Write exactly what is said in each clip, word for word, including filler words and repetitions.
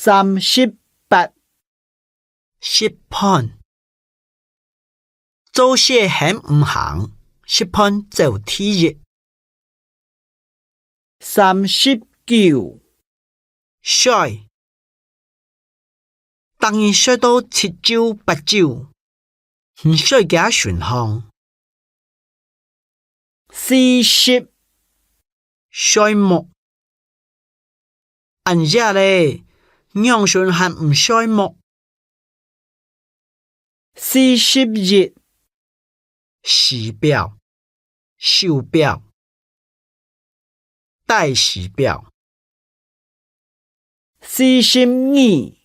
三十八，食飯。做事喊毋行，食飯走第一。三十九，睡。逐日睡到七晝八晝，毋睡个順風。四十，睡目。恁夜咧，仰脣還毋睡目？四十一，時錶、手錶、戴時錶。四十二，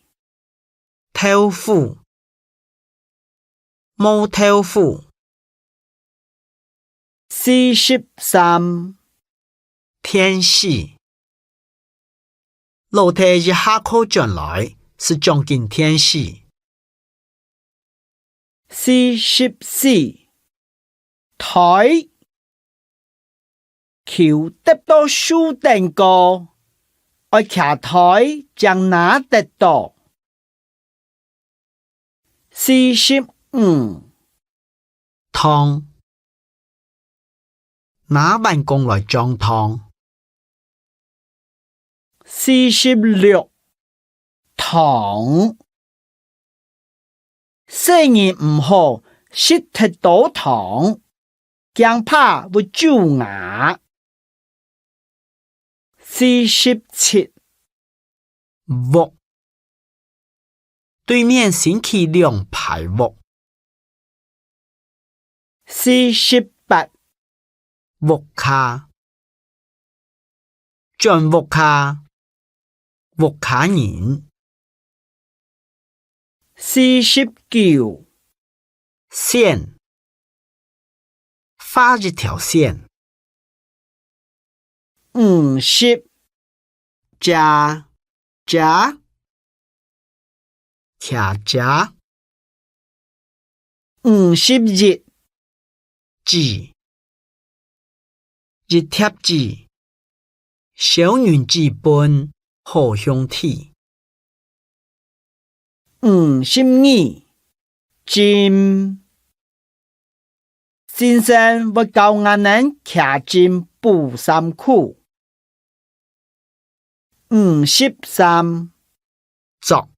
豆腐、毛豆腐。四十三，電視。老弟一下課轉來，斯掌緊電視。四十四，台。球跌到樹頂高，愛擎台正拿得到。四十五，糖。拿碗公來裝糖。四十六，糖。細人毋好食忒多糖，驚怕會蛀牙。四十七，屋。對面新起兩排屋。四十八，屋下。轉屋下，屋下人。四十九，線。畫一條線。五十，遮，遮。擎遮。五十一，紙。一疊紙，小人紙本，好兄弟。五十二，針。先生會教𠊎等擎針補衫褲。五十三，桌。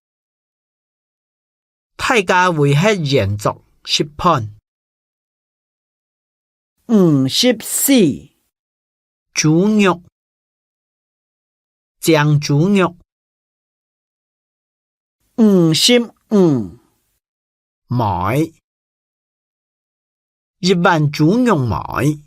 大家圍核圓桌食飯。五十四，豬肉。 蒸豬肉。五十五，糜。一碗豬肉糜。